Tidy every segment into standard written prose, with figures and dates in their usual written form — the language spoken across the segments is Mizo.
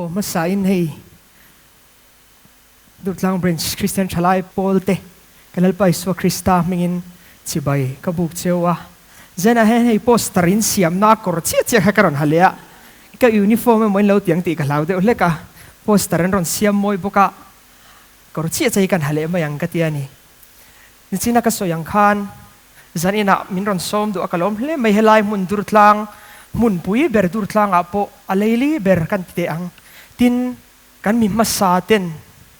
Aw hmasa in hei Durtlang Branch Kristian Thalai Pawl te ka Lalpa Isua Krista hmingin chibai ka buk cheu a. Zenah hian hei poster in siamna a kawr chiah chiah kha ka rawn ha leh a, ka uniform emaw in lo tiang tih ka hlau deuh hlek a, poster an rawn siam mawi bawk a, kawr chiah chiah hi kan ha leh mai ang ka ti a ni. Nichina ka sawi ang khan zan inah min rawn sawm duh a ka lawm hle mai, helai hmun Durtlang hmunpui ber Durtlangah pawh a leili ber kan ti teh ang. Tin, Kan mi hmasa ten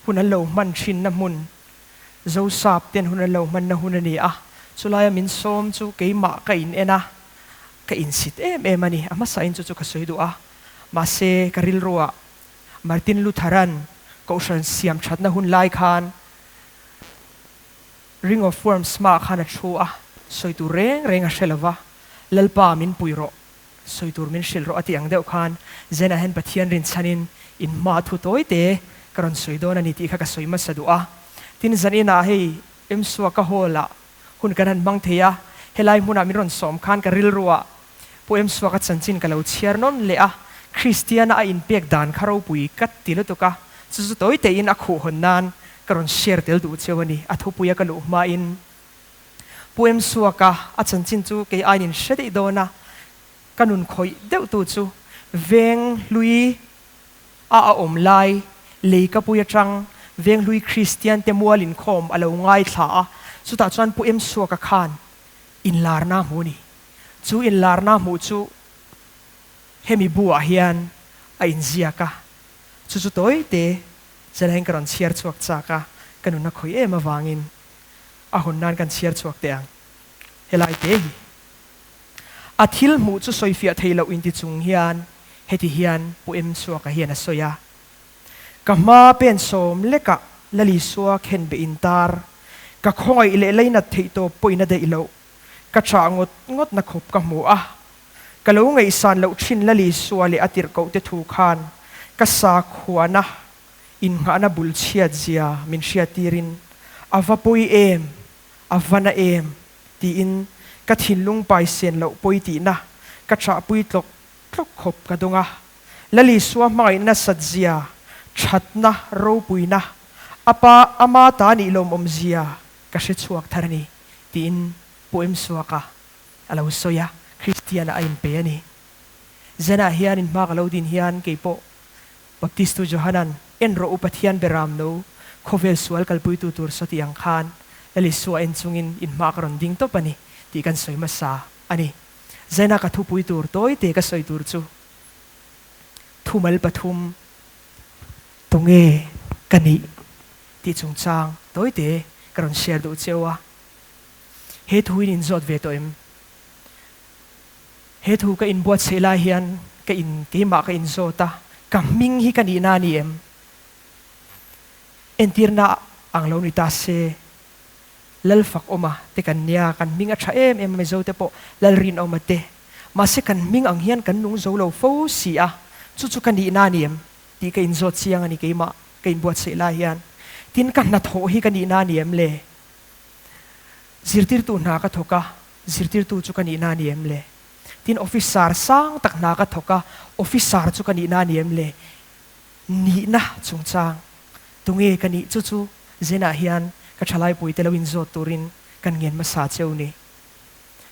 hun an lo hman thinna hmun, Zosap ten hun an lo hmanna hun a ni a, chulaia min sawm chu keimah ka in en a, ka insit em em a ni. A hmasa in chu chu ka sawi duh a, mahse ka rilruah Martin Luther-a'n Kohhran siam thatna hun lai khan Ring of Worms hmaah khan a thu a, sawi tur reng reng a hre lo va, Lalpa min pui rawh. Sawi tur min hrilh rawh a tih ang deuh khan Zen ah hian Pathian rinchhanin in hma thu tawi te ka rawn sawi dawn a ni tih kha ka sawi hmasa duh a. Tin zan inah hei Emsuaka Hall ah hun kan han hmang thei a, helai hmunah min rawn sawm khan ka rilru ah Pu Emsuaka chanchin ka lo chhiar nawn leh a, Kristiana a inpek dan kha ropui ka ti lutuk a, chu chu tawi tein a khuh hawn nan ka rawn share tel duh cheu a ni, a thupuia ka luh hmain. Pu Em Suaka a chanchin chu kei aiin in hre daih dawn a, ka nun khawih deuh tu chu veng hlui a a awm lai lei ka pui atang veng hlui Kristian te mual inkhawm a lo ngaithla a, chutah chuan Pu Em Suaka khan inlarna a hmu a ni. Chu inlarna hmuh chu hemi bu ah hian a inziak a, chu chu tawi te zalahin ka rawn chhiar chhuak chak a, ka nun a khawih em avangin A hun nan kan chhiar chhuak teh ang. Helai te hi a thil hmuh chu sawifiah thei loh inti chung hian heti hian Pu Em Suaka hian a sawi a, Ka hma pen sawm lekah Lalisua khen be intar, ka khawngaih leh leinat theih tawp pawhin a daih loh, ka chah ngawt ngawt na khawp ka hmu a, ka lo ngaihsan loh thin Lalisua leh a tirhkoh te thu khan ka sakhuana Innghahna bul chhiat zia min hriattirin, A va pawi em? A va na em? tiin ka thinlung paisen loh pawi tihna ka chahpui tlawk tlawk khawp ka dawng a. Lalisua hmangaihna sat zia, thatna, ropuina, a pa ama ta nih lawmawm zia ka hre chhuak thar a ni, tiin Pu Emsuaka a lo sawi a, Kristian-ah a inpe a ni. Zenah hian inhma ka lo din hian keipawh Baptistu Johanan, En rawh u Pathian beram no, khawvel sual kalpuitu tur saw tih ang khan Lal Isua en chungin in hma ka rawn ding tawp a ni tih kan sawi hmasa a ni. Zaina ka thupui tur tawi te ka sawi tur chu thumal pathum tunge ka nih tih chungchang tawi te ka rawn share duh cheu a. He thu in inzawt ve tawh em? He thu ka inbuatsaih lai hian ka in keimah ka inzawt a, ka hming hi ka nihna a ni em? Entirna ang lo ni ta se, Lalfakawma te kan nia, kan hming a tha em em a Mizo te pawh Lalrinawma te, mahse kan hming ang hian kan nung zo lo fo si a, chu chu ka nihna a ni em? tih ka inzawt chiang a ni keimah ka inbuatsaih lai hian. Tin, ka hnathawh hi ka nihna a ni em le? Zirtirtu hna ka thawk a, zirtirtu chu ka nihna a ni em le? Tin, officer sang tak hna ka thawk a, officer chu ka nihna a ni em le? Nihna chungchang tunge ka nih? Chu chu Zenah hian ka thalaipuite lo inzawt turin kan ngen hmasa cheu ni.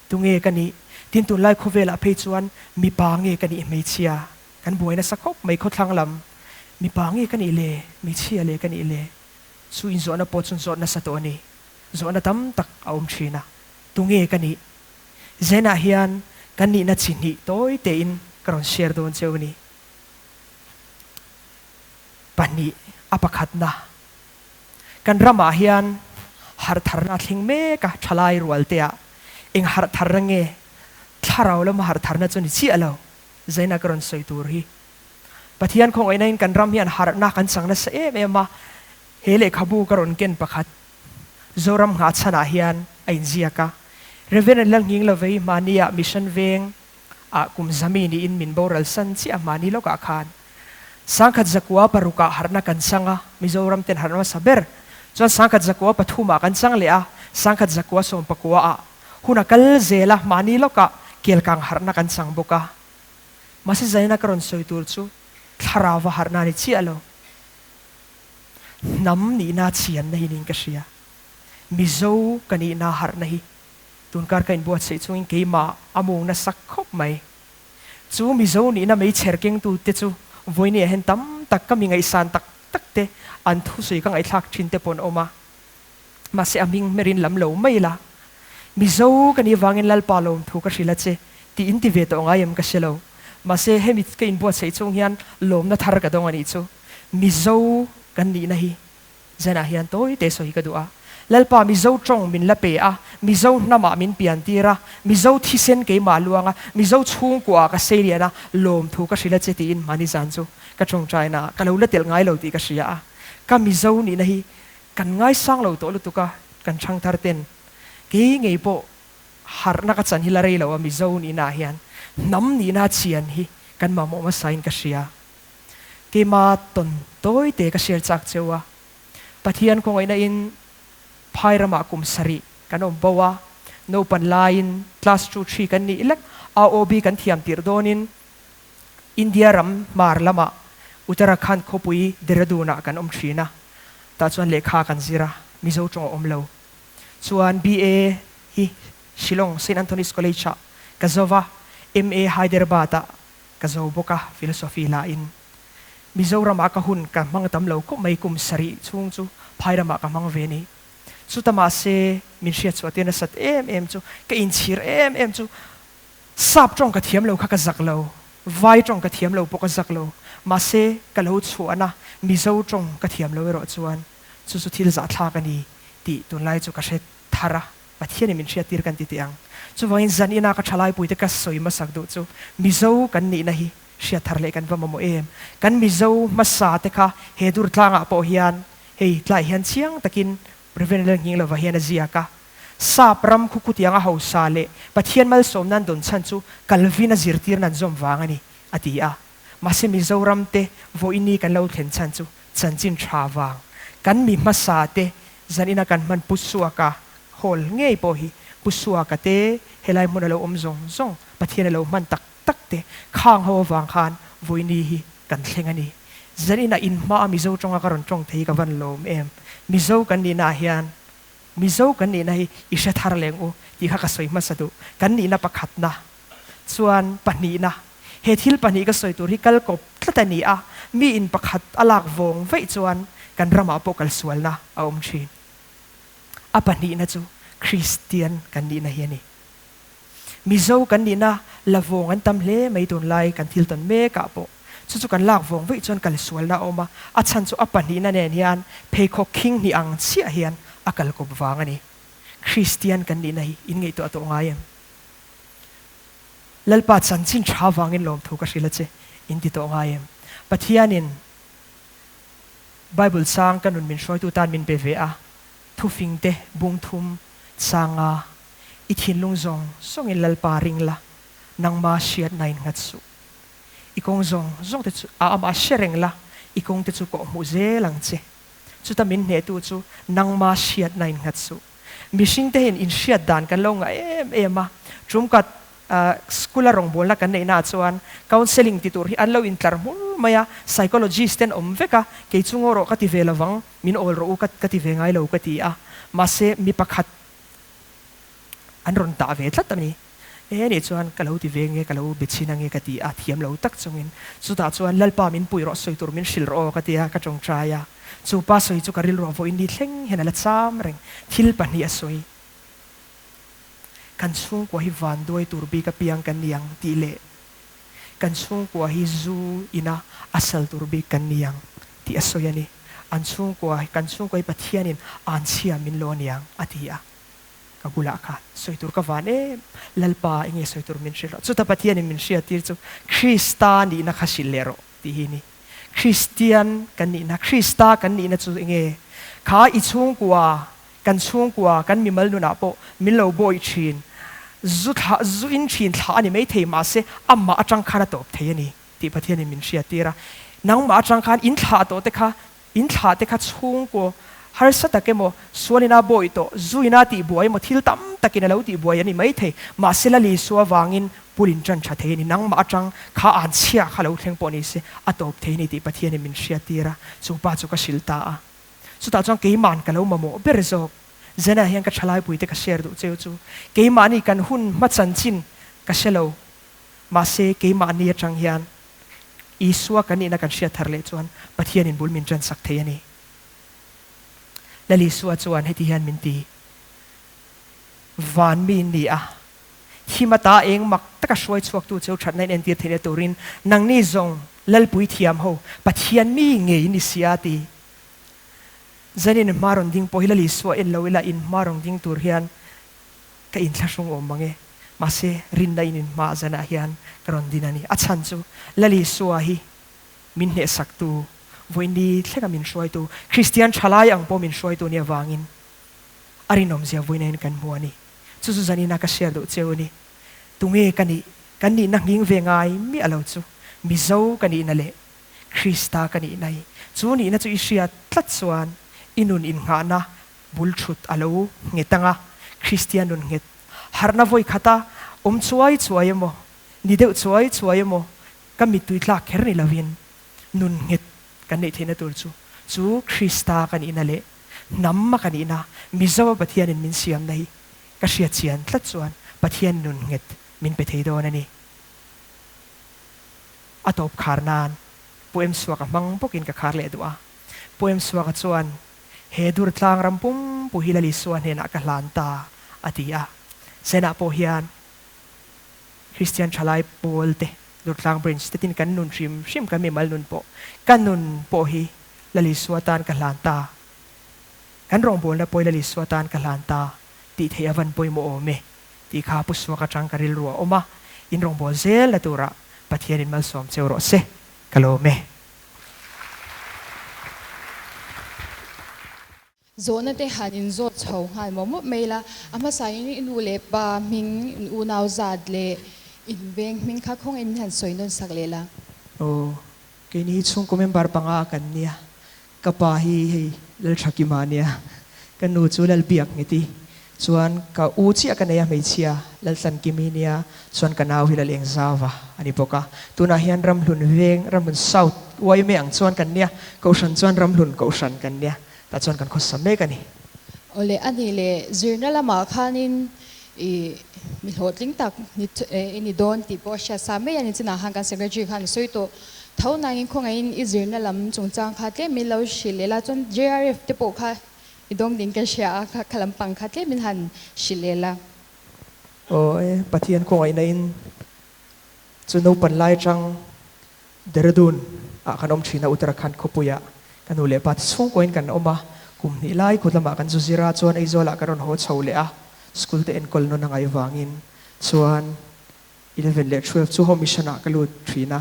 Tunge ka nih? Tin, tunlai khawvelah phei chuan mipa nge ka nih hmeichhia? Kan buai nasa khawp mai khawthlang lam. Mipa nge ka nih le? Hmeichhia le ka nih le? Chu inzawhna pawh chu zawt nasa tawh a ni. Zawhna tam tak a awm thin a. Tunge ka nih? Zenah hian kan nihna chi hnih tawi tein ka rawn share dawn cheu a ni. Pahnih a pakhatna. Kan ramah hian harh tharna a thleng mek a, thalai rual teah eng harh tharna nge? Thlarau lama harh tharna chu ni chiah lo. Zena ka rawn sawi tur hi. Pathian khawngaihna in kan ram hian harhna kan chang nasa em em a, he lehkhabu ka rawn ken pakhat Zoram nghahchhan ah hian a inziak a. Reverend Lalnghing Lovei hmani ah Mission Veng ah kum zami niin min boral san chiah hmani lawk ah khan sangkhat zakua paruk ah harhna kan chang a, Mizoram ten harhna hmasa ber chuan sangkhat zakua pathum ah kan chang leh a, sangkhat zakua sawmpakua ah hun a kal zel a, hmani lawk ah kelkang harhna kan chang bawk a. Mahse zaina ka rawn sawi tur chu. Thlarauva harhna a ni chiah lo. Hnam nihna chianna hi niin ka hria. Mizo ka nihna harhna hi tunkar ka inbuatsaih chungin keimah a mung nasa khawp mai. Chu Mizo nihna meichher kengtute chu vawinia hian tam tak ka mi ngaihsan tak tak te an thusawi ka ngaihthlak thin te pawh an awm a. Mahse a hming hmerin lam lo mai ila. Mizo ka nih vangin Lalpa lawmthu ka hrilh a che tih in ti ve tawh ngai em ka hre lo. Mahse hemi ka inbuatsaih chung hian lawmna thar ka dawng a nih chu. Mizo kan nihna hi zanah hian tawi te sawi ka duh a. Lalpa Mizo tawng min la pe a, Mizo hnamah min pian tir a, Mizo thisen keimah luang a, Mizo chhungkuaah ka sei lian a, lawmthu ka hrilh a che tiin mahni zan chu ka tawngtaina ah ka lo la telh ngai lo tih ka hria a. Ka Mizo nihna hi kan ngaisang lo tawh lutuk a, kan thangthar ten kei ngei pawh harhna ka chan hi la rei lo a, Mizo nihna ah hian hnam nihna chian hi kan mamawh hmasa in ka hria. Keima tawn tawi te ka share chak cheu a, Pathian khawngaihna in phai ramah kum sarih kan awm bo a, naupan laiin class two three kan nih lek AOB kan thiam tirh dawnin India ram hmar lamah Uttarakhand khawpui Dehradun ah kan awm thin a, tah chuan lehkha kan zir a, Mizo tawng a awm lo. Chuan BA hi Shillong Saint Anthony's College ah ka zo va, MA Hyderabad ah ka zo bawk a, philosophy la in. Mizoram ah ka hun ka hmang tam lo khawp mai, kum sarih chhung chu phai ramah ka hmang ve ni. Chuta mahse min hriatchhuah tir nasat em em chu, ka inchhir em em chu Sap tawng ka thiam lo kha ka zak lo, Vai tawng ka thiam lo pawh ka zak lo, mahse ka lo chhuahna Mizo tawng ka thiam lo erawh chuan chu chu thil zahthlak a ni tih tunlai chu ka hre thar a, Pathianin min hriattir kan ti teh ang. Chuvangin zan ina ka thalaipuite ka sawi hmasak duh chu Mizo kan nihna hi hriat thar leh kan va mamawh em? Kan Mizo hmasa te kha he dur tlangah pawh hian hei tlai hian chiang takin Rev. Lalnghinglova hian a ziak a, Sap ram khu khutianga hausa leh Pathian malsawm nan dawn chhan chu Calvin-a zirtir nan zawm vang a ni, a ti a. Mahse Mizoram te vawiini kan lo thlen chhan chu chanchin tha vang. Kan mi hmasa te zanina kan hman Pu Suaka hall ngei pawh hi Pu Suaka te helai hmun a lo awm zawng zawng Pathian a lo hman tak tak te khang ho avang khan vawiini hi kan thleng a ni. Zanina inhma a Mizo tawnga ka rawn tawng thei hi ka van lawm em. Mizo kan nihna ah hian Mizo kan nihna hi i hre thar leng u tih kha ka sawi hmasa duh. Kan nihna pakhatna chuan pahnihna. He thil pahnih ka sawi tur hi kal kawp tlat a ni a, mi in pakhat a lak vawng vaih chuan kan ramah pawh kalsualna a awm thin. A pahnihna chu Kristian kan nihna hi a ni. Mizo kan nihna la vawng an tam hle mai tunlai kan thil tawn mek ah pawh. Chu chu kan lak vawng vaih chuan kalsualna a awm a, a chhan chu a pahnihna nen hian pheikhawk khing hnih ang chiah hian a kal kawp vang a ni. Kristian kan nihna hi in ngaihtuah tawh ngai em? Lalpa chanchin tha vangin lawmthu ka hrilh a che, in ti tawh ngai em? Pathianin Bible chang ka nun min hruaitu tan min pe ve a, thufing te bung thum changa i thinlung zawng zawngin Lalpa ring la, nangma hriatna in nghat suh. I kawng zawng zawng te chu a amah hre reng la, i kawng te chu kawhhmuh zel ang che. Chuta min hnehtu chu nangma hriatna in nghat suh. Mihring te hian inhriat dan kan lo ngah em em a, tumkat school a rawngbawlna kan neihna ah chuan counselling ti tur hi an lo intlar hmur mai a, psychologist ten awm vek a, kei chu ngaw rawh ka ti ve lovang, min awl rawh u ka ti ve ngai lo ka ti a, mahse mi pakhat an rawn tah ve tlat a ni. E nih chuan ka lo ti ve nge, ka lo be chhin ange ka ti a, thiam lo tak chungin chutah chuan Lalpa min pui rawh, sawi tur min hrilh rawh aw ka ti a, ka tawngtai a. Chu pa sawi chu ka rilru a vawiin ni thleng hian a la cham reng. Thil pahnih a sawi. Kan chhungkua hi vanduai tur bik apiang kan ni ang tih leh kan chhungkua hi zu ina a sal tur bik kan ni ang tih a sawi a ni. An chhungkua, kan chhungkua hi Pathianin anchhia min lo a ni ang a ti a. Ka bulah khan sawi tur ka van em, Lalpa enge sawi tur min hrilh rawh. Chuta Pathianin min hriattir chu Krista nihna kha hrilh leh rawh tih hi a ni. Kristian kan nihna, Krista kan nihna chu enge? Kha i chhungkua, kan chhungkua, kan mimal nunah pawh min lo bawi thin, zu thlah, zu in thin thlah a ni maithei mahse amah atang khan a tawp thei a ni tih Pathianin min hriattir a. Nangmah atang khan in thlah tawh te kha, in thlah te kha chhungkua. Harsa tak emaw, sualin a bawi tawh, zuin a tihbuai emaw thil tam takin a lo tihbuai a ni maithei. Mahse Lal Isua vangin pulin ṭan ṭha thei a ni. Nangmah aṭang kha an chhia kha lo thleng pawh ni se, a tawp thei a ni tih Pathianin min hriattir a, chu pa chu ka hrilh ta a. Chutah chuan keima'n ka lo mamawh ber zawk. Zena hian ka ṭhalaipuite ka share duh cheu chu keimahni kan hun hma chanchin ka hre lo. Mahse keimahni aṭang hian Isua kan nihna kan hriat thar leh chuan Pathianin bul min ṭansak thei a ni. Lal Isua chuan heti hian min ti, Van mi in ni a, thim ata eng mak taka hruai chhuaktu cheu thatna in entir theihna turin nangni zawng Lalpui thiam ho Pathian mi ngei in ni sia a ti. Zanin hma rawn ding pawh hi Lal Isua en lo ila in hma rawn ding tur hian ka inthlahrung awm mang e. Mahse rinna in in hma zanah hian ka rawn din a ni. A chhan chu Lal Isua hi min hnehsaktu, vawiini thlenga min hruaitu, Kristian thalai ang pawh min hruaitu nia vangin a rinawmzia vawiinain kan hmu a ni. Chu chu zanina ka share duh cheu a ni. Tunge ka nih? Kan nihna nghing ve ngai miah lo chu Mizo ka nihna leh Krista ka nihna hi. Chu nihna chu i hriat tlat chuan i nun innghahna bul thut a lo nghet ang a, Kristian nun nghet harhna vawi khata awm chuai chuai emaw, ni deuh chuai chuai emaw Ka mittui tlak kher ni lovin nun nghet kan neih theihna tur chu chu Krista ka nihna leh hnam a ka nihna Mizo a Pathianin min siamna hi ka hriat chian tlat chuan Pathian nun nghet min pe thei dawn a ni. A tawp khar nan Poem Suaka hmang bawkin ka khar leh duh a. Poem Suaka chuan he dur tlang ram pum pu hi Lal Isua hnenah ka hlan ta a ti a. Senah pawh hian Kristian thalai pawl te, Durtlang Branch te tin kan nun hrim hrim kan mimal nun pawh, ka nun pawh hi Lal Isua tan ka hlan ta, kan rawngbawlna pawh hi Lal Isua tan ka hlan ta tih theih a van pawimawh awm e tih kha Pu Suak atang ka rilru a awm a, in rawngbâwl zel na turah Pathianin malsawm cheu rawh se, ka lawm e. Zawhna te han inzawt chho nghal mawp mawp mai la, a hmasain i nu leh pa hming, in unau zat leh in veng hming kha khawngaih min han sawi nawn sak leh la. Aw, keini hi chhungkaw member panga kan nia, ka pa hi hei Lalthakima a nia, ka nu chu Lalbiak Ngeti, chuan ka u chiah ka nei a hmeichhia Laltlankimi nia, chuan ka nau hi Lalengzava a ni bawk a, tunah hian Ramhlun veng, Ramhlun South yma ang chuan kan nia, Kohhran chuan Ramhlun Kohhran kan nia. Tah chuan kan khawsa mek a ni. Awle, a nih leh zirna lamah khanin i mi hlawhtling tak ni i ni dawn tih pawh a hriat sa mai a ni. Chinah khan kan secretary khan a sawi tawh tho nangin khawngaihin i zirna lam chungchang kha tlem in lo hrilh leh la, chuan JRF te pawh kha i dawng ding ka hria a, kha lampang kha tlem in han hrilh leh la. Aw e, Pathian khawngaihna in chu naupan lai atang Dehradun ah kan awm thin a, Uttarakhand khawpuiah ka nu leh pa te chhungkuain kan awm a, kum hnih lai kut lamah kan zu zir a, chuan Aizawlah kan rawn haw chho leh a, school te enkawl nawn a ngaih vangin chuan 11 leh 12 chu Home Mission ah ka lut thin a,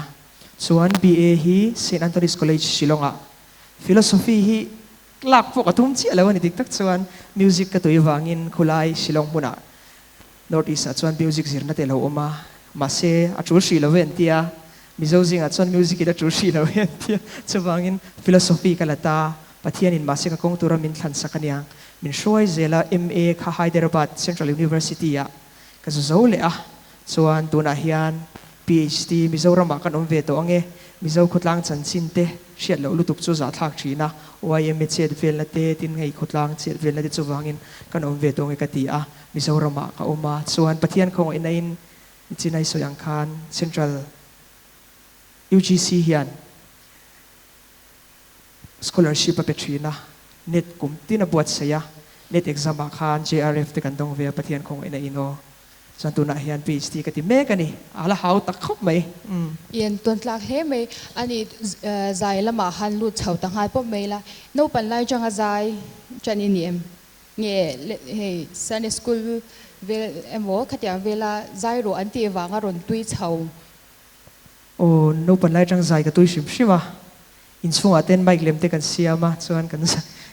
chuan BA hi Saint Anthony's College Shillong ah Philosophy hi lak pawh ka tum chiah lo a ni dik tak chuan music ka tui vangin khulai Shillong hmunah North East ah chuan music zirna te lo awm a, mahse a tul hrih lo e an tia, Mizo zingah chuan music in a tul hrih lo e an tia, chuvangin philosophy ka la ta, Pathianin mahse ka kawng tura min thlan sak aniang, min hruai zel a, MA kha Hyderabad Central University ah ka zu zo leh a, chuan tunah hian PHD Mizoramah kan awm ve tawh ange, Mizo khawtlang chanchin te hriat loh lutuk chu zahthlak thin a, YMA chet velna te, tin ngei khawtlang chet velna te chuvangin kan awm ve tawh ange ka ti a, Mizoramah ka awm a, chuan Pathian khawngaihna in Chinai sawi ang khan Central UGC hian scholarship a pe thin a, net kum tin a buatsaih a, net exam ah khan JRF te kan dawng ve a Pathian khawngaihna in aw. Chuan tunah hian PhD ka ti mek a ni, a la hau tak khawp mai. Ian tawn tlak hle mai a ni, zai lamah han lut chho ta nghal pawp mai la, naupan lai changa zai tan i ni em? Nge hei Sunday school vel emaw khatiang vela zai rawh an tih vanga rawn tui chho? Aw, naupan lai chang zai ka tui hrim hrim a, inchhungah ten mic lem te kan siam a, chuan kan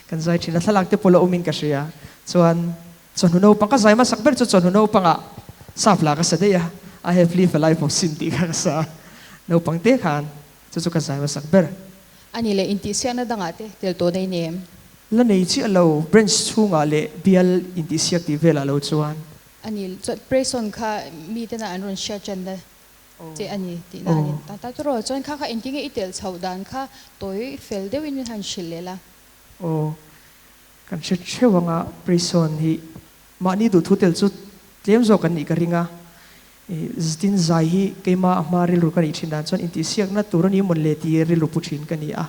kan zai thin a, thlalak te pawh la awmin ka hria, chuan Chawhnu naupang ka zai hmasak ber chu chawhnu naupangah sap la ka sa daih a, I have lived a life of sin tih kha ka sa a, naupang te khan chu chu ka zai hmasak ber. A ni leh intihsiakna dangah te tel tawh nei nem? La nei chiah lo branch chhungah leh bial intihsiak tih velah lo chuan. A ni, chuan Prayson kha mitena an rawn hriat tanna che a ni tihna a ni. Ta ta chu rawh, chuan kha kha engtinge i telh chhoh dan kha tawi fel deuhin min han hrilh leh la. Aw, kan hre theuh anga Prayson hi mahni duhthu tel chu tlem zawk an nih ka ring a, Ztin zai hi keimah a hma rilru ka nih thin dan chuan intihsiakna tur a ni mawn le tih rilru pu thin ka ni a.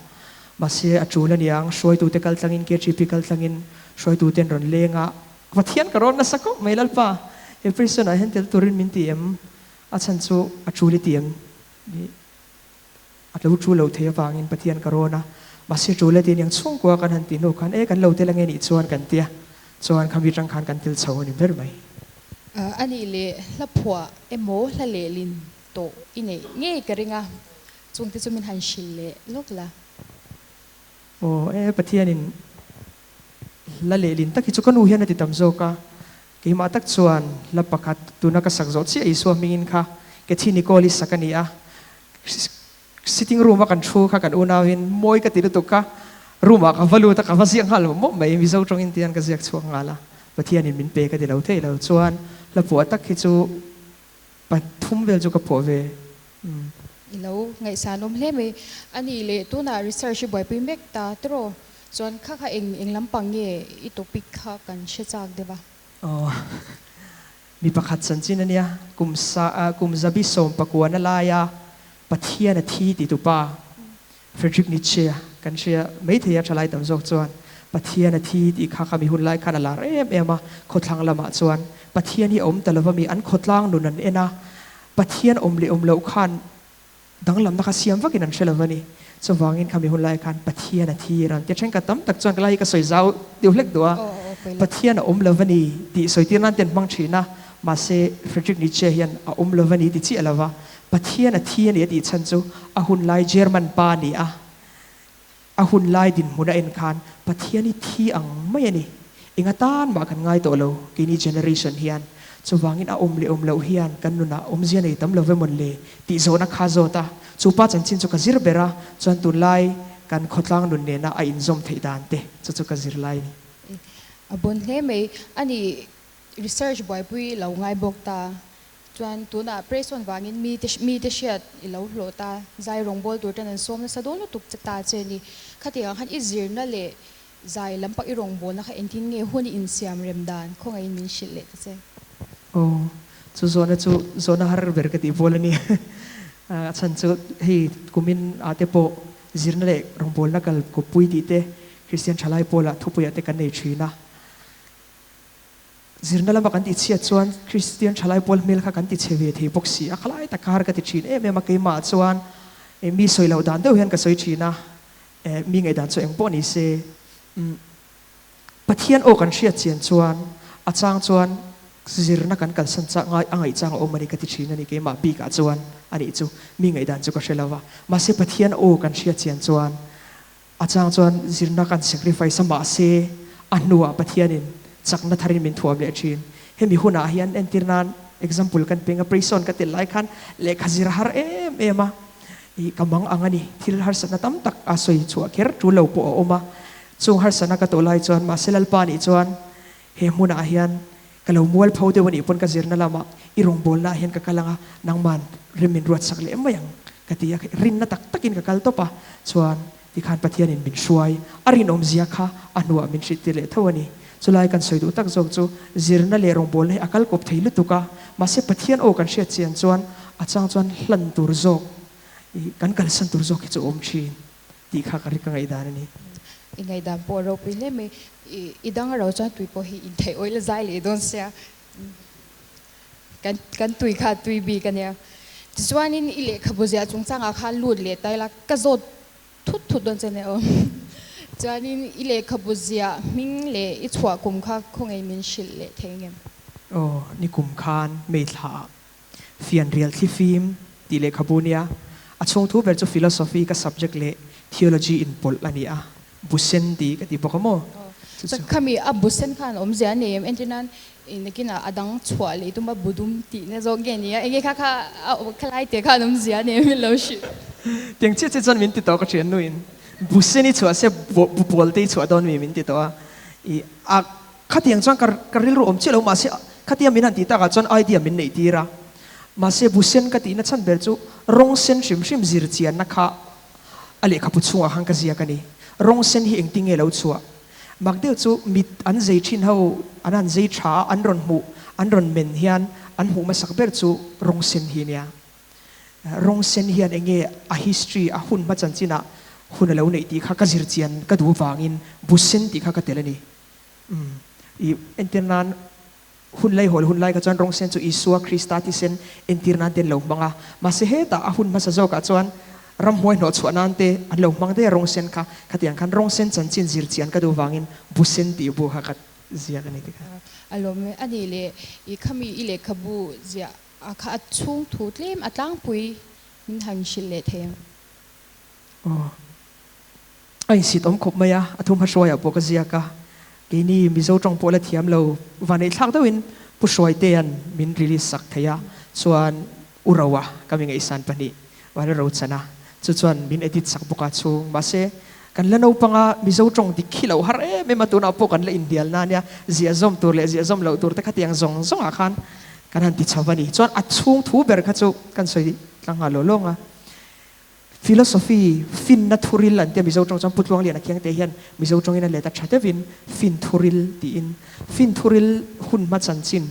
Mahse a tul a niang, hruaitute kal tlangin KTP kal tlangin hruaituten rawn leng a, Pathian ka rawn nasa khawp mai Lalpa, he prison ah hian tel turin min ti em? A chhan chu a tul i ti em? A lo tul lo thei avangin Pathian ka rawn a, mahse tul e ti aniang chhungkua kan han tih hnu khan e kan lo tel ange nih chuan kan tia, chuan khami tang khan kan tel chho a ni ber mai. A nih leh hla phuah emaw hla lehlin tawh i neih ngei ka ring a, chungte chu min han hrilh leh lawk la. Aw e Pathianin hla lehlin tak hi chu ka nu hian a ti tam zawk a, keimah tak chuan hla pakhat tuna ka sak zawh chiah Isua hmingin kha Cathy Nicole-i sak a ni a, Sitting room a kan thu kha kan unauin mawi ka ti lutuk kha room ah ka va lut a ka va ziak nghal mawp mawp mai Mizo tawngin tihian ka ziak chhuak nghal a Pathianin min pe ka ti lo thei lo chuan hla phuah tak hi chu pathum vel chu ka phuah ve umm. I lo ngaihsanawm hle mai. A nih leh tunah research i buaipui mek ta tiraw? Chuan kha kha eng eng lampang nge i topic kha kan hre chak deuh a. Aw. Mi pakhat chanchin a nia, kum sa kum zabi sawmpakuana laia Pathian a thi ti tupa Friedrich Nietzsche kan hria maithei a thalai tam zawk chuan Pathian a thi tih kha kha mi hun lai khan a lar em em a, khawthlang lamah chuan Pathian hi a awm ta lova mi an khawtlang nun an en a, Pathian awm leh awm loh khan danglamna kha siam vakin an hre lo a ni. Chuvangin khami hun lai khan Pathian a thi ran tia thenkhat tam tak chuan ka lai hi ka sawi zau deuh hlek duh a, Pathian a awm lo a ni tih sawi tir nan te an hmang thin a, mahse Friedrich Nietzsche hian a awm lo a ni ti chiah lo va, Pathian a thi a ni a tih chhan chu a hun lai German pa a ni a, a hun lai dinhmun a en khan Pathian hi thi ang mai a ni. Eng atan mah kan ngai tawh lo keini generation hian. Chuvangin a awm leh awm loh hian kan nunah awmzia nei tam lo ve mawn le tih zawhna kha zawt a. Chu pa chanchin chu ka zir ber a, chuan tunlai kan khawtlang nun nena a inzawm theih dan te chu chu ka zir lai a ni. A bon hle mai. Ani research buaipui lo ngai bawk ta. Chuan tunah Prayson vangin mite mite hriat i lo hlawh ta, zai rawngbâwl tur ten an sawm nasa dawn lutuk che ta che ni. Khatiang ah khan i zirna leh zai lampak i rawngbâwlna kha engtin nge hun i insiam rem dan khawngaihin min hrilh leh ta che. Aw, chu zawhna chu zawhna har ber ka tih pawl a ni. A chhan chu hei kumin ah te pawh zirna leh rawngbâwlna kal kawppui tih te Kristian thalai pawlah thupuiah te kan nei thin a. Zirna lama kan tihchhiat chuan Kristian thalai pawl hmel kha kan tichhe ve thei bawk si a, khalai tak har ka ti thin em em a, keimah chuan mi sawi loh dan deuh hian ka sawi thin a, mi ngaihdan chu eng pawh ni se, Pathian aw kan hriat chian chuan a chang chuan zirna kan kalsan chak ngai a ngaih chang a awm a ni ka ti thin a ni keimah bikah chuan a nih chu mi ngaihdan chu ka hre lo va, mahse Pathian aw kan hriat chian chuan A chang chuan zirna kan sacrifice a mahse a hnuah Pathianin chakna tharin min thuam leh thin. Hemi hunah hian entir nan example kan peng a, prison ka tel lai khan lehkha zir a har em em a, ih ka mang ang a ni, thil harsatna tam tak a sawi chhuah kher tul lo pawh a awm a, chung harsatna ka tawh lai chuan mahse Lalpa nih chuan he hmunah hian ka lo mual pho deuh a nih pawn ka zirna lamah i rawngbawlna ah hian ka kal ang a, nangman rim min ruat sak leh mai ang ka ti a, rinna tak takin ka kal tawp a, chuan tikhan Pathianin min hruai a rinawmzia kha a hnuah min hrilh tir leh tho a ni. Chulai kan sawi duh tak zawk chu zirna leh rawngbawlna hi a kal kawp thei lutuk a, mahse Pathian aw kan hriat chian chuan a chang chuan hlan tur zawk i kan kalsan tur zawk hi chu a awm thin. Tih kha ka ri ka ngaihdan a ni. I ngaihdan pawh a ropui hle mai. I dang a ro chuan tui pawh hi intheih awih la zai leh dawn sia. Kan kan tui kha tui bik a nia. Tichuanin i lehkhabu ziah chungchangah khan lut leh ta ila ka zawt thut thut dawn che nia aw. Chuanin i lehkhabu ziah hming leh i chhuah kum kha khawngaih min hrilh leh thei ngem? Aw, nikum khan May thlaah Fianrial thlifim tih lehkhabu nia, a chhung thu ber chu philosophy ka subject leh theology inpawlh a ni a, busen tih ka ti bawk a maw? Chu chu. Khami a busen khan awmzia a nei em? Entir nan nakinah a dang chhuah leh tum a budum tihna zawk nge ni a? Enge kha kha a khalai te khan awmzia a nei em min lo hrilh. Tiang chiah chiah chuan min ti tawh ka thian nuin. Busen i chhuah se bu pawl te i chhuah dawn mi min ti tawh a. I a khatiang chuan ka ka rilru awm chiah lo mahse khatia min han tih takah chuan idea min neih tir a. Mahse busen ka tihna chhan ber chu rawng sen hrim hrim zir chianna kha a lehkhapu chhungah khan ka ziak a ni. Rawng sen hi engtin nge lo chhuah? Mak deuh chu mit an zei thin ho an han zei tha a, an rawn hmuh an rawn men hian an hmuh hmasak ber chu rawng sen hi a nia. Rawng sen hian eng nge a history, a hun hma chanchinah hun a lo neih tih kha ka zir chian ka duh vangin bu sen tih kha ka tel a ni. Umm, i entir nan hun laihawl hun lai kha chuan rawng sen chu Isua Krista thisen entir nan te an lo hmang a, mahse hetah a hun hmasa zawkah chuan ramhuai hnawhchhuah nan te an lo hmang daih a rawng sen kha, khatiang khan rawng sen chanchin zir chian ka duh vangin bu sen tih bu kha ka ziak a ni tikha. A lawm e, a nih leh i khami i lehkhabu ziah A kha a chhung thu tlem a tlangpui min han hrilh leh thei ang. Aw. A insit awm khawp mai a, a thu hmahruaiah pawh ka ziak a, keini Mizo tawng pawh la thiam lo, vanneih thlak deuhin Pu Hruaitea'n min release sak thei a, chuan U Roa ka mi ngaihsan pahnih Vanlal Rochana chu chuan min edit sak bawk a chhung, mahse kan la naupang a, Mizo tawng dik khi lo har em em a, tunah pawh kan la inhnial na ania, ziahzawm tur leh ziahzawm loh tur te khatiang zawng zawngah khan Kan han ti chho a ni. Chuan a chhung thu ber kha chu kan sawi tlang nghal lawh lawng a. Philosophy, finna thuril an tia Mizo tawng chuan Pu Tluangliana Khiangte hian Mizo tawngin a let a tha deuhin fin thuril tiin fin thuril hun hma chanchin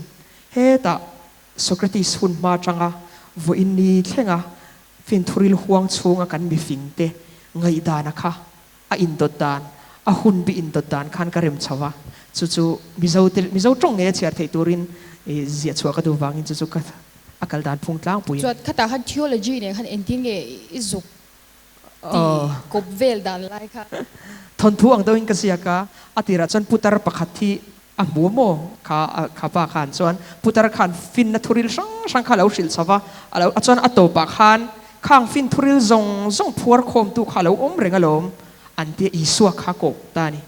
hetah Socrates hun hma atanga vawiin ni thlenga fin thuril huang chhunga kan mifingte ngaihdana kha a indawt dan, a hun bi indawt dan khan ka rem chho a, chu chu Mizo te, Mizo tawng ngei a chhiar theih turin ziah chhuah ka duh vangin chu chu ka a kal dan phung tlangpui. Chuan khatah khan theology nen khan engtin nge i zuk tih kawp vel dan lai kha? Thawnthu ang deuhin ka ziak a, a tirah chuan putar pakhat hi a hmu maw kha kha pa khan chuan putar khan finna thuril hrang hrang kha a lo hrilh chho va, a lo chuan a tawpah khan khang fin thuril zawng zawng phuar khawmtu kha a lo awm reng alawm an tia Isua kha kawk ta a ni.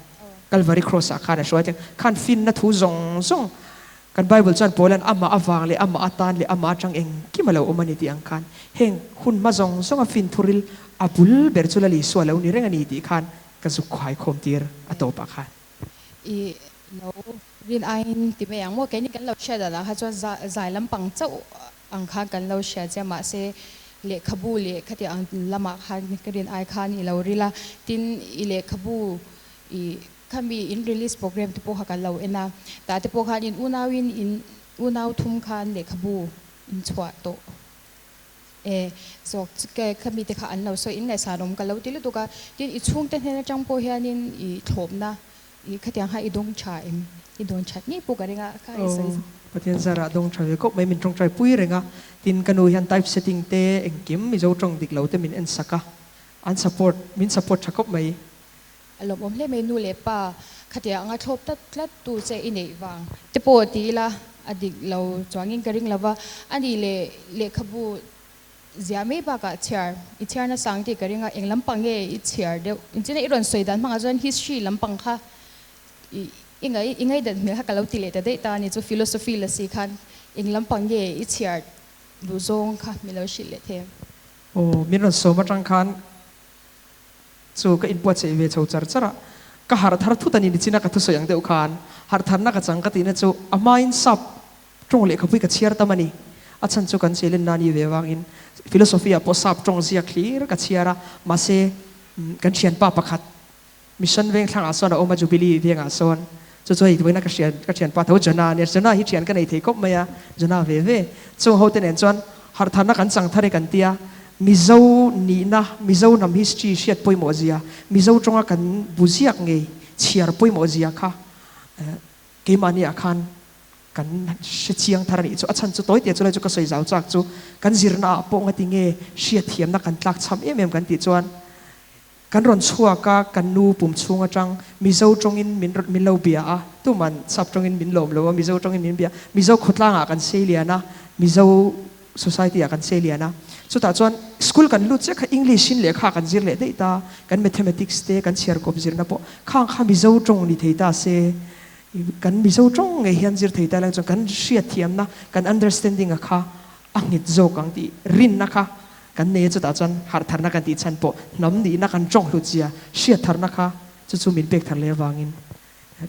Kalvari Cross ah khan a hruai thleng khan finna thu zawng zawng kan Bible chuan Paula'n amah avang leh amah atan leh amah atang engkim a lo awm a ni tih ang khan heng hun hma zawng zawnga fin thuril a bul ber chu Lal Isua a lo ni reng a ni tih khan ka zuk khuaikhawm tir a tawpah khan. I lo rin aiin ti mai ang maw? Keini kan lo hriat dan ah kha chuan zai lampang chauh ang khan kan lo hria che mahse lehkhabu leh khati ang lamah khan ka rin ai khan i lo ril a, tin i lehkhabu i khami in release program te pawh kha kan lo en a, tah te pawh khan in unauin in unau thum khan lehkhabu in chhuah tawh. E, zawk ke kha mite kha an lo sawi in ngaihsan awm ka lo ti lutuk a, tin i chhungte hnen atang pawh hianin i thlawpna i khatiang kha i dawng tha em? I dawn that ngei pawh ka ring a, kha i sawi. Aw, Pathian zarah dawng tha ve khawp mai, min tawngtai pui reng a, tin ka nu hian type setting te engkim Mizo tawng dik lo te min en sak a, an support, min support tha khawp mai. A lawmawm hle mai nu leh pa khatiang anga thlawp tlat tlat tu che i neih vang te pawh ti ila a dik lo chuangin ka ring lova, a nih leh lehkhabu ziah mai bakah chhiar i chhiar nasang tih ka ring a, eng lampang nge i chhiar deuh inchina i rawn sawi dan hmangah chuan history lampang kha i i ngai i ngaidat hmel kha ka lo ti leh ta daih ta a ni chu philosophy la si khan eng lampang nge i chhiar duh zawng kha mi lo hrilh leh thei ang. Aw min rawn sawm atang khan Chu ka inbuatsaih ve chho char char a, ka harh thar thut a ni nichina ka thusawi ang deuh khan harh tharna ka chang ka tihna chu a hmain sap tawng lehkhapui ka chhiar tam a ni. A chhan chu kan cheilenna a ni ve avangin philosophy ah pawh sap tawng ziak hlir ka chhiar a, mahse kan thianpa pakhat Mission veng thlangah sawn a awm a, Jubilee vengah sawn chu chu hei vawiina ka hriat ka thianpa tho Jonah a nia, Jonah hi thian ka nei thei khawp mai a, Jonah ve ve chung ho te nen chuan Harh tharna kan chang thar e kan tia, Mizo nihna, Mizo hnam history hriat pawimawh zia, Mizo tawnga kan bu ziak ngei chhiar pawimawh zia kha keimahni ah khan kan hre chiang thar a nih chu. A chhan chu tawi tia chulai chu ka sawi zau chak chu kan zirna ah pawh ngati nge hriat thiamna kan tlak chham em em kan tih chuan Kan rawn chhuak a, kan nu pum chhung atang Mizo tawngin min min lo bia a, tuman sap tawngin min lawm lo a, Mizo tawngin min bia. Mizo khawtlangah kan sei lian a, Mizo society ah kan sei lian a. Chutah chuan school kan lut chiah kha English in lehkha kan zir leh daih ta, kan mathematics te kan chhiar kawp zirna pawh khang kha Mizo tawng ni thei ta se, kan Mizo tawng ngei hian zir thei ta lang chuan kan hriatthiamna, kan understanding a kha a nghet zawk ang tih rinna kha. Kan nei a chutah chuan harh tharna kan tih chhan pawh hnam nihna kan tawng hlut zia hriat tharna kha chu chu min pek thar leh avangin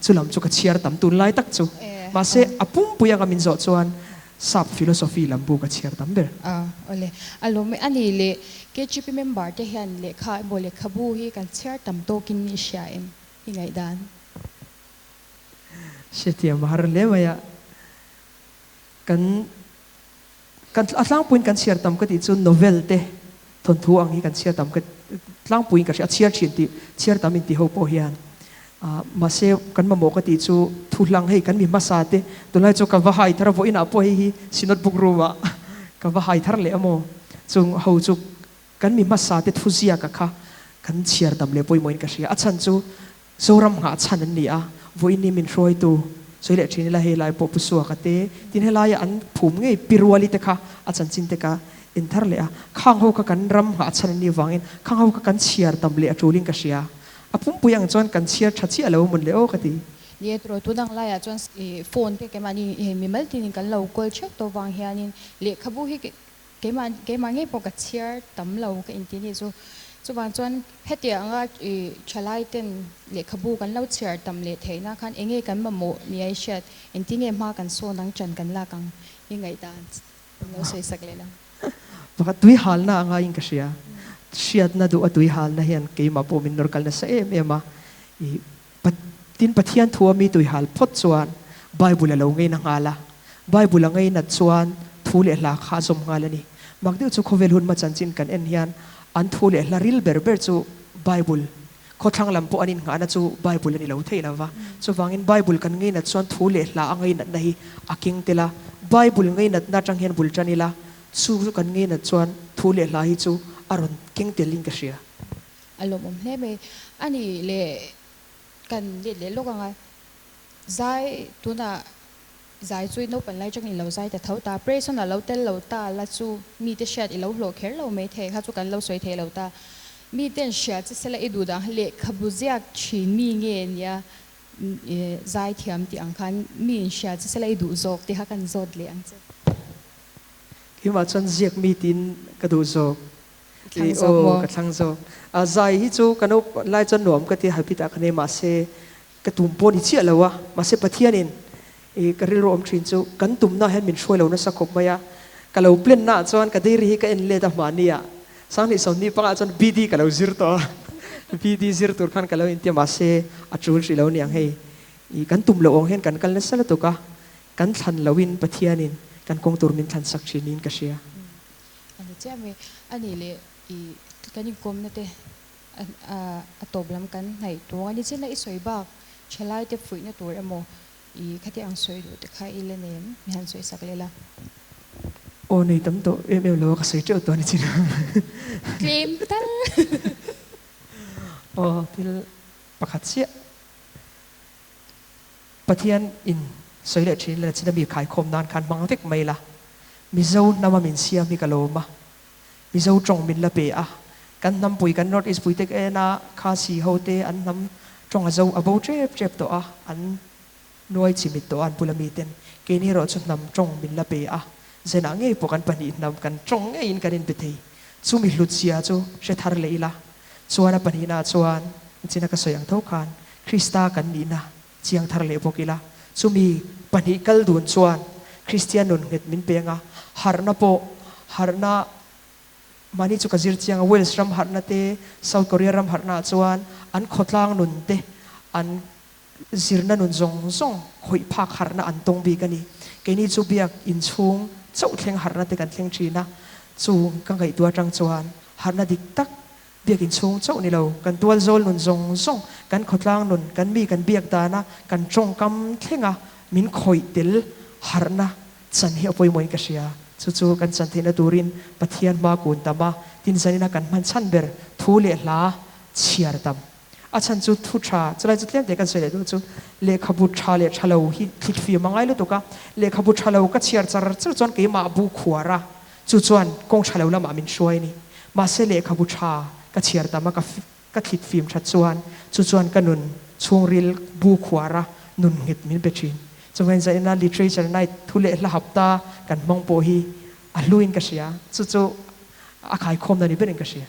chu lam chu ka chhiar tam tun lai tak chu. Mahse a pumpui anga min zawh chuan sap philosophy lam bu ka chhiar tam ber. Awle, a lawm e. A nih leh KGP member te hian lehkha emaw lehkhabu hi kan chhiar tam tawkin i hria em? I ngaihdan? Hriathiam a har hle mai a, kan Kan a tlangpuiin kan chhiar tam ka tih chu novel te thawnthu ang hi kan chhiar tam ka tlangpuiin ka hria a chhiar thin tih chhiar tam intih ho pawh hian ah mahse kan mamawh ka tih chu thu hlang hei kan mi hmasa te tunlai chu ka va hai thar a vawiinah pawh hei hi Synod book room ah ka va hai thar leh a maw chung ho chu kan mi hmasa te thu ziaka kha kan chhiar tam leh pawimawhin ka hria a chhan chu Zoram nghah chhan an ni a, vawiin min hruaitu sawi leh thin ila hei lai pawh Pu Suaka te, tin helaia an phum ngei Pi Ruali te kha a chanchin te ka en thar leh a, khang ho kha kan ram nghah chhan an nih vangin khang ho kha kan chhiar tam leh a tulin ka hria. A pumpui ang chuan kan chhiar tha chiah lo mawn le aw ka ti. Ni e turaw, tun ang laiah chuan phone te keimahni hei mimal tinin kan lo kawl theuh tawh vang hianin lehkhabu hi Keimah keimah ngei pawh ka chhiar tam lo ka inti nih chu. Chuvang chuan hetianga i thalai ten lehkhabu kan lo chhiar tam leh theihna khan enge kan mamawh nia i hriat, engti nge hma kan sawn ang chan kan lak ang i ngaihdan min lo sawi sak leh lo. Pakhat tui halna a ngaiin ka hria. Hriatna duh a tui halna hian keimah pawh min nawr kal nasa em em a. I Tin, Pathian thu a mi tuihal phawt chuan Bible a lo ngeina nghal a. Bible a ngeinat chuan thu leh hla kha a zawm nghal a ni. Mak deuh chu khawvel hun hma chanchin kan en hian an thu leh hla ril ber ber chu Bible, khawthlang lam pawh an innghahna chu Bible a ni lo thei lo va. Chuvangin Bible kan ngeinat chuan thu leh hla a ngeinatna hi a keng tel a. Bible ngeinatna atang hian bul tan ila, chu chu kan ngeinat chuan thu leh hla hi chu a rawn keng telin ka hria. A lawmawm hle mai. A nih leh kan let leh lawk ang a, zai tunah zai chu i naupan lai changin i lo zai ta tho ta, praise hunah lo tel lo ta la chu mite hriat i lo hlawh kher lo mai thei kha chu kan lo sawi thei lo ta. Miten hria che sela i duh dang lehkhabu ziak thin mi nge nia zai thiam tih ang khan mi in hria che sela i duh zawk tih kha kan zawt leh ang che. Keimah chuan ziak mi tiin ka duh zawk. I aw ka thlang zawk. A zai hi chu ka naupan lai chuan nuam ka ti a habit ah ka nei mahse ka tum pawh ni chiah lo a mahse Pathianin i ka rilru awm thin chu kan tumna hian min hruai lo nasa khawp mai a ka lo plan na ah chuan ka dairy hi ka en let a mahni ah Sanghnih sawmhnih pangah chuan BD ka lo zir tawh a BD zir tur khan ka lo intia mahse a tul hrih lo niang hei i kan tum loh awng hian kan kal nasa lutuk a kan thlan loin Pathianin kan kawng tur min thlan sak thin niin ka hria. A ni chiah mai. A nih leh i kan inkawmna te a tawp lam kan hnaih tur a ni chiah na i sawi bak thalai te fuihna tur emaw i khati ang sawi duh te kha i la nei em? Mi han sawi sak leh la. Aw nei tam tawh em em lo a ka sawi teuh tawh a ni chiah. Tlem tal. Aw thil pakhat chiah. Pathian in sawi leh thin la chin a mi khaikhawm nan khan hmang vek mai la. Mizo hnam a min siam hi ka lawm a, Mizo tawng min la pe a, kan hnam pui kan North East pui te ka en a, Khasi ho te an hnam tawng a zo a bo tep tep tawh a, an nuai chimit tawh a an bula mi ten, keini erawh chu hnam tawng min la pe a, zenah ngei pawh kan pahnih hnam kan tawng ngeiin kan inbe thei, chumi hlutzia chu hre thar leh ila, chuan a pahnihna chuan china ka sawi ang tho khan Krista kan nihna Chiang thar leh bawk ila, chumi pahnih kal dun chuan Kristian nun nghet min peng a, harhna pawh harhna mahni chu ka zir chiang a, Wales ram harhna te, South Korea ram harhna ah chuan an khawtlang nun te, an zirna nun zawng zawng khawih phak harhna an tawng bik a ni. Keini chu biak inchhung chauh thleng harhna te kan thleng thin a, chung ka ngaihtuah atang chuan harhna dik tak Biakin chhung chauh ni lo, kan tualzawl nun zawng zawng, kan khawtlang nun, kan mi kan biak dana kan tawngkam thlenga min khawih tel harhna chan hi a pawimawhin ka hria. Chu chu kan chan theihna turin Pathian hma kun tam a, tin zanina kan hman chhan ber thu leh hla chhiar tam. A chhan chu thu tha, chulai chu tlem te kan sawi leh duh chu lehkhabu tha leh tha lo hi thlit fim a ngai lutuk a, lehkhabu tha lo ka chhiar char char chuan keimah bu khuar a, Chu chuan kawng tha lo lamah min hruai a ni. Mahse lehkhabu tha ka chhiar tam a, ka ka thlit fim that chuan chu chuan ka nun chhungril bu khuara nun nghet min pe thin. Chuvangin zaina literature night thu leh hla hapta kan hmang pawh hi a hluin ka hria. Chu chu a khaikhawmna ni berin ka hria.